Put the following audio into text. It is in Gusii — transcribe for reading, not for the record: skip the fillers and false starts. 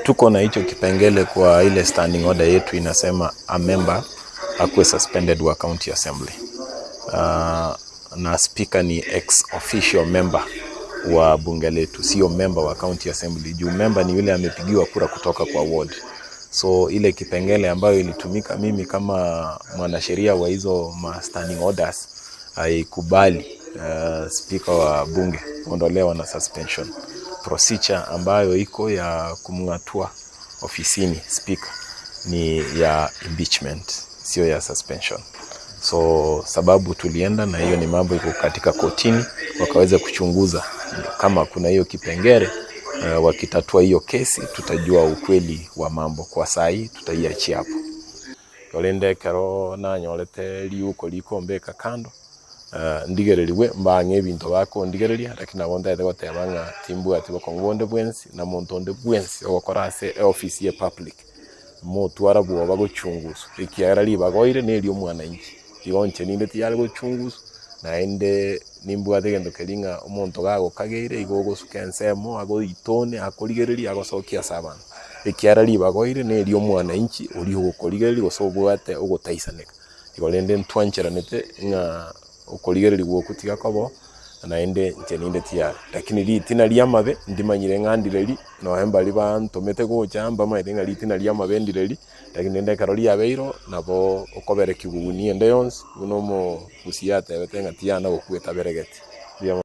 Tuko na hicho kipengele kwa ile standing order yetu inasema a member akuwe suspended wa county assembly. Na speaker ni ex officio member wa bunge letu, sio member wa county assembly. Juu member ni yule amepigiwa kura kutoka kwa ward. So ile kipengele ambayo ilitumika, mimi kama mwanasheria wa hizo ma standing orders haikubali speaker wa bunge kuondolewa na suspension. Procedure ambayo iko ya kumng'atua ofisini speaker ni ya impeachment, sio ya suspension. So sababu tulienda na hiyo ni mambo iko katika kotini, wakaweza kuchunguza kama kuna hiyo kipengele. Wakitatua hiyo kesi tutajua ukweli wa mambo. Kwa saa hii tutaiachia hapo. Korende ekero nanyorete riuko rikombeka kando, ndigererigwe mbang'e ebinto bakondigereria, lakini nabo ntagete goteba ng'a timbwati bokong'u bonde bwensi, na monto onde bwensi ogokora ase eofisi ye public, motwara bwoba gochunguswa, ekiagera ribaga oire neri omwananchi. Igo inche ninde tiyare gochunguswa, naende nimbwate egento keria ng'a omonto gagokageire igo ogosuka ensemo agoitone akorigereria agosokia ase abanto. Ekiagera ribaga oire neri omwananchi oria ogokorigereria gose obwate ogotaisaneka. Igo rende ntwancheranete ng'a okorigererigwa okwo tiga koba oo, naende inche ninde tiyari. Lakini ritina ri'amabe ndimanyire ng'a ndireri, nonya mbaria bantomete gocha mbamaete ng'a ritina ri'amabe ndireri, lakini rende ekero riabeire oo, nabo okoberekigwa gunia ende yonsi, buna omogusii atebete ng'a tiyana gokwa etaberegeti. Mbuya mono.